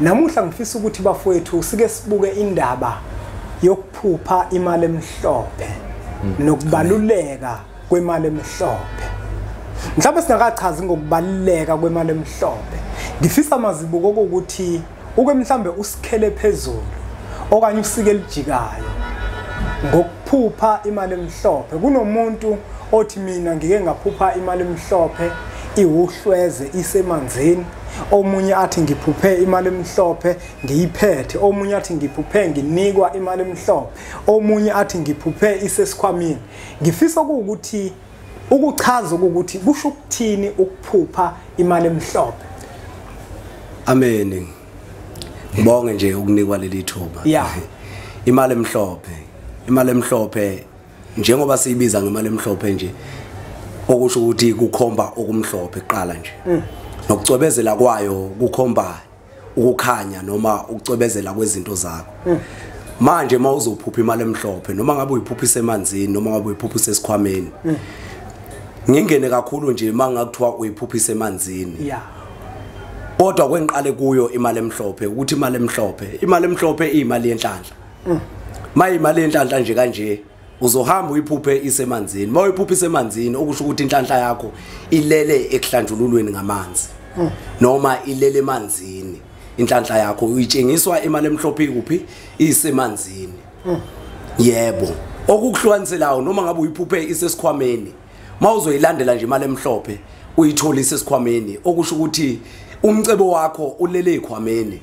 Namuhla ngifisa ukuthi bafowethu sike sibuke indaba yokuphupha imali emhlophe nokubaluleka kwemali emhlophe. Mhlawumbe singakachazi ngokubaluleka kwemali emhlophe. Ngifisa Mazibuko ukuthi uke mhlambe usikhele phezulu okanye usike elijikayo ngokuphupha imali emhlophe. Kunomuntu othi mina ngike ngaphupha imali emhlophe iwuhlweze isemanzini, omunye athi ngiphuphe imali emhlophe ngiyiphethe, omunye athi ngiphuphe nginikwa imali emhlophe, omunye athi ngiphuphe isesikhwameni. Ngifisa ukuthi ukuchaza ukuthi kusho ukuthini ukuphupha imali emhlophe. Amen. Ngibonge nje ukunikwa leli thuba. Yeah. Imali emhlophe, imali emhlophe njengoba siyibiza ngemali emhlophe nje, okusho ukuthi kukhomba okumhlophe kuqala nje. Nokucwebezela kwayo kukhomba ukukhanya noma ukucwebezela kwezinto zakho. Manje mawuzophupha imali emhlophe, noma ngabe uyiphuphisa emanzini noma ngabe uyiphuphisa esikhwameni, ngingene kakhulu nje mangakuthiwa uyiphuphisa emanzini. Yeah. Kodwa kwengiqale kuyo imali emhlophe ukuthi imali emhlophe, imali emhlophe iyimali yenhlanhla. Mayimali yenhlanhla nje kanje uzohamba uyiphuphe isemanzini. Mawuyiphuphisa emanzini okusho ukuthi inhlanhla yakho ilele ekuhlanjululweni ngamanzi noma ilele emanzini. Inhlanhla yakho uyitshengiswa imali emhlophe ikuphi? Isemanzini. Yebo. Okukuhlukaniselayo noma ngabe uyiphuphe isesikhwameni, mawuzoyilandela nje imali emhlophe uyithola isesikhwameni, okusho ukuthi umcebo wakho ulele ekhwameni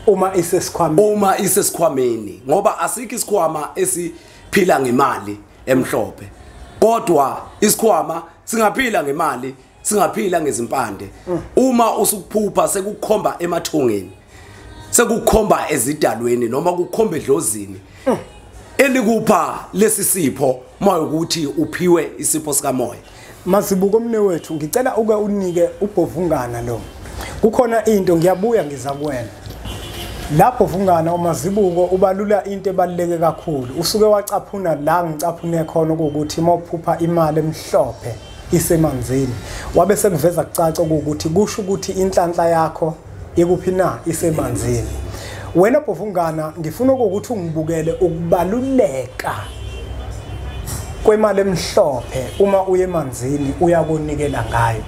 uma isesikhwameni, uma isesikhwameni, ngoba asikho isikhwama esiphila ngemali emhlophe, kodwa isikhwama singaphila ngemali, singaphila ngezimpande. Uma usukuphupha sekukhomba emathongeni, sekukhomba ezidalweni noma kukhomba edlozini elikupha lesi sipho, mawukuthi uphiwe isipho sikamoya. Mazibuko mne wethu, ngicela uke unike ubhovungana lo. Kukhona into ngiyabuya ngiza kuwena. Lapho vungana uMazibuko ubalula into ebaluleke kakhulu. Usuke wacaphuna la ngicaphune khona ukuthi mawuphupha imali emhlophe isemanzini, wabe sekuveza kucaca ukuthi kusho ukuthi inhlanhla yakho ikuphi na, isemanzini. Wena bhovungana ngifuna ukuthi ungibukele ukubaluleka kwemali emhlophe uma uye emanzini uyakonikela ngayo.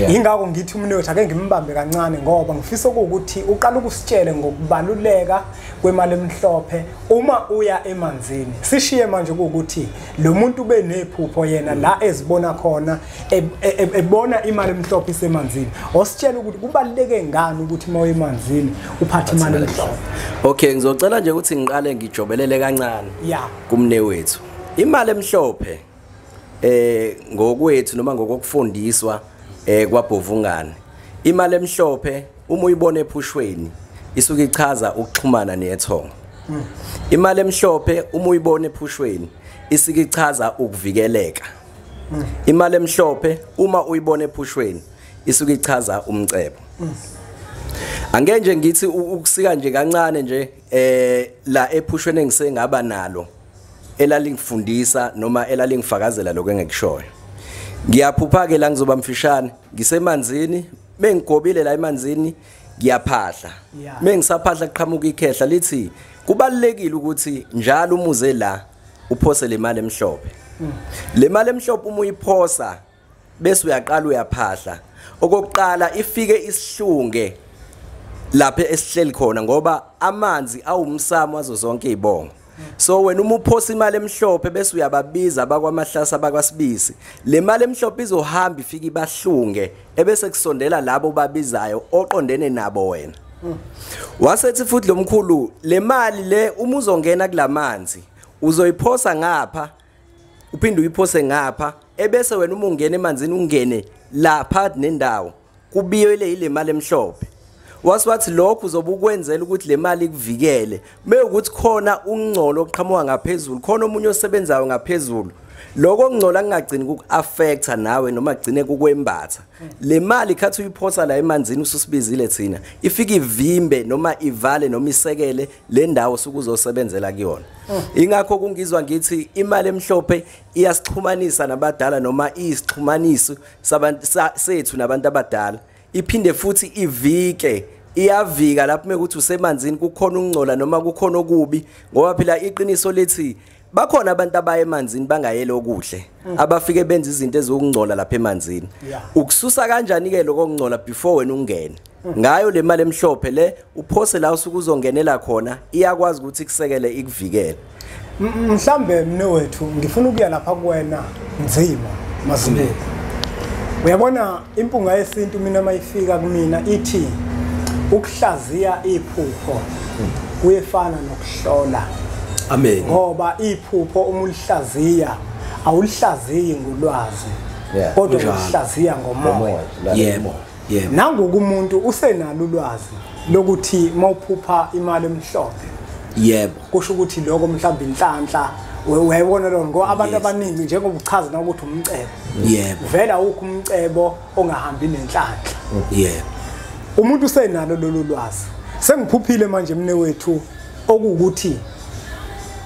Ingakho ngithi umuntu wethu ake ngimbambe kancane ngoba ngifisa ukuthi uqala ukusitshele ngokubaluleka kwemali emhlophe uma uya emanzini. Sishiye manje ukuthi lo muntu ube nephupho yena la ezibona khona ebona imali emhlophe isemanzini. Ositshela ukuthi kubaluleke ngani ukuthi uma uya emanzini uphathe imali emhlophe. Okay, ngizocela nje ukuthi ngiqale ngijobelele kancane. Kumne wethu. Imali emhlophe ngokwethu noma ngokufundiswa kwabhovungane, imali emhlophe uma uyibona ephushweni isuke ichaza ukuxhumana nethongo. Imali emhlophe uma uyibona ephushweni isuke ichaza ukuvikeleka. Imali emhlophe uma uyibona ephushweni isuke ichaza umcebo. Angeke nje ngithi ukusika nje kancane nje la ephushweni engisengaba nalo elalingifundisa noma elalingifakazela lokho engikushoyo. Ngiyaphupha ke la, ngizoba mfishane, ngisemanzini, mengigobile la emanzini ngiyaphahla. Mengisaphahla kuqhamuka ikhehla lithi kubalekile ukuthi njalo umuze la uphose le mali emhlophe. Le mali emhlophe uma uyiphosa bese uyaqala uyaphahla, okokuqala ifike isihlunge lapha esihleli khona ngoba amanzi awumsamo wazo zonke izibongo. So wena uma uphosa imali emhlophe bese uyababiza abakwaMahlasa abakwaSibisi, le mali emhlophe izohamba ifike ibahlunge ebese kusondela labo babizayo oqondene nabo wena. Wasethi futhi lo mkhulu, le mali le uma uzongena kulamanzi uzoyiphosa ngapha uphinde uyiphose ngapha, ebese wena uma ungena emanzini ungene lapha nendawo kubiyele ile mali emhlophe. Waswathi lokhu uzobe ukwenzela ukuthi le mali ikuvikele mewukuthi khona ungcolo oqhamuka ngaphezulu, khona omunye osebenzayo ngaphezulu, lokho okungcola kungagcini kuku-affecta nawe noma kugcine kukwembatha. Le mali khathi uyiphosa la emanzini ususibizile thina, ifike ivimbe noma ivale noma isekele le ndawo sukuzosebenzela kuyona. Ingakho kungizwa ngithi imali emhlophe iyasixhumanisa nabadala noma iyisixhumaniso sabantu sethu nabantu abadala, iphinde futhi ivike Iyavika lapho mekuthi usemanzini kukhona ukungcola noma kukhona okubi, ngoba phela iqiniso lethi bakhona abantu abaye emanzini bangayele okuhle, abafike benza izinto ezokungcola lapha emanzini. Ukususa kanjani ke lokho kungcola before wena ungene? Ngayo le mali emhlophe le uphose la usuke uzongenela khona, iyakwazi ukuthi ikusekele ikuvikele. Mhlambe mne wethu ngifuna ukuya lapha kuwena nzima Mazibuko. Uyabona impunga yesintu mina mayifika kumina ithi ukuhlaziya iphupho kuyefana nokuhlola. Amen. Ngoba iphupho uma ulihlaziya awulihlaziyi ngolwazi, kodwa ulihlaziya ngomoya. Yebo. Yebo. Nangoku umuntu usenalo ulwazi lokuthi mawuphupha imali emhlophe, yebo, kusho ukuthi lokho mhlawumbe inhlanhla. Uyayibona lo ngoba abantu abaningi njengoba uchaza na ukuthi umcebo, yebo, vela awukho umcebo ongahambi nenhlanhla. Yebo. Umuntu usenalo lolu lwazi. Sengiphuphile manje mne wethu okuwukuthi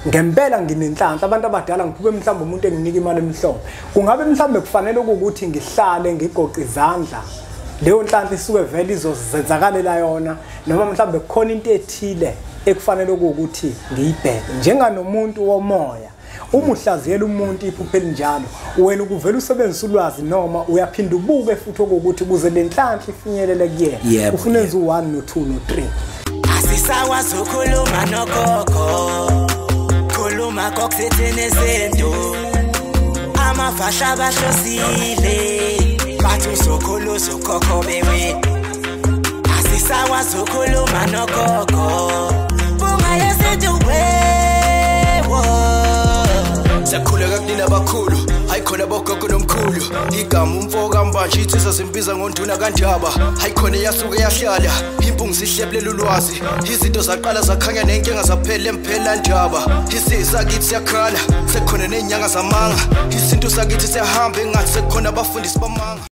ngempela nginenhlanhla. Abantu abadala ngiphuphe mhlawumbe umuntu enginika imali emhlophe, kungabe mhlawumbe kufanele ukuthi ngihlale ngigoqe izandla leyo nhlanhla isuke vele izozenzakalela yona, noma mhlawumbe kukhona into ethile ekufanele ukuthi ngiyibheke njenganomuntu womoya? Uma uhlaziyela umuntu iphupho elinjalo, wena ukuvela usebenzisa ulwazi noma uyaphinda ubuke futhi okuwukuthi ukuze le nhlanhla ifinyelele kuyena ufuna enze u1 no2 no3. Asisakwazi ukukhuluma nogogo, khuluma kokusithini izinto, amafasha abahlosile bathi uzokhulu uzokhokho bewe. Asisakwazi ukukhuluma nogogo, bunga yesintu wewo. Siyakhuleka kunina abakhulu, hayikhona bogogo nomkhulu. Igama umfo kaMbanje insizwa zimbiza ngonduna kaNdaba. Hayikhona yasuke yahlala, impungu zihlebulela ulwazi. Izinto zaqala zakhanya nenkinga zaphela emphela ndaba. Isizwe sakithi siyakhala, sekukhona nezinyanga zamanga. Isintu sakithi siyahamba engathi sekukhona abafundisi bamanga.